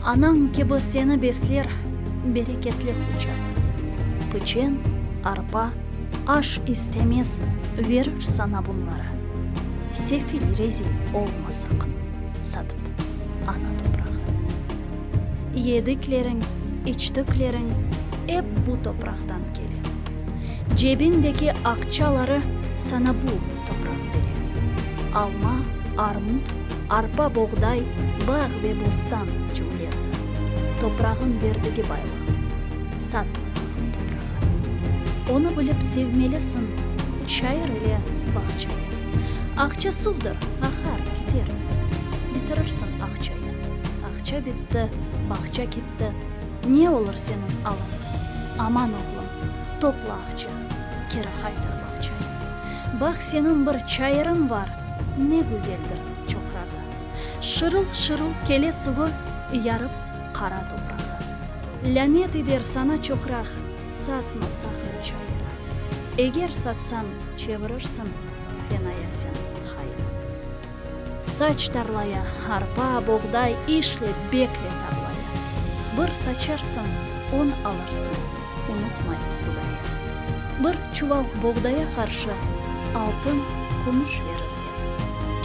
Anañ kibi seni besler bereketli huçağı. Pıçen, arpa, aş istemez, verir sana bunları. Sefil, rezil olma saqın, satıp ana toprağı. Yedikleriñ, içtikleriñ ep bu topraqtan kele. Cebindeki aqçaları sana bu topraq bere. Alma, armut, arpa, boğday, bağ ve bostan cümlesi, toprağın verdigi baylıq. Satma saqın toprağı. Onı bilip sevmelisiñ çayır ile bağçayı. Aqça suvdır, aqar, kiter. Bitirirsiñ aqçayı. Aqça bitti, bağça kitti, ne olur seniñ alıñ? Aman, oğlum, topla aqça, keri qaytar bağçayı. Baq, seniñ bir çayırıñ var, ne güzeldir çoqrağı. Şırıl-şırıl kele suvı, yarıp qara toprağı. Lânet ider sana çoqraq, satma saqın çayırı. Eger satsañ, çevirirsiñ fenaya sen hayır. Saç tarlaya, arpa, boğday, işle, bekle tarlaya. Bir saçarsıñ, on alırsıñ, unutmayıp Hudayı. Bir çuval boğdaya qarşı altın, kümüş verirler.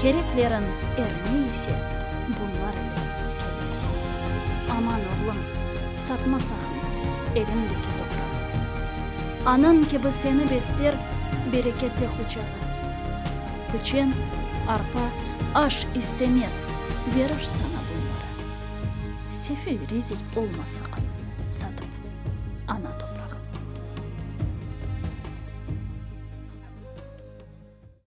Kereklerin er ne ise, bunlar ile kelir. Aman, oğlum, satma saqın eliñdeki toprağı. Anañ kibi seni besler bereketli huçağı. Pıçen, arpa, aş istemez, verir sana bunları. Sefil, rezil olma saqın, satıp.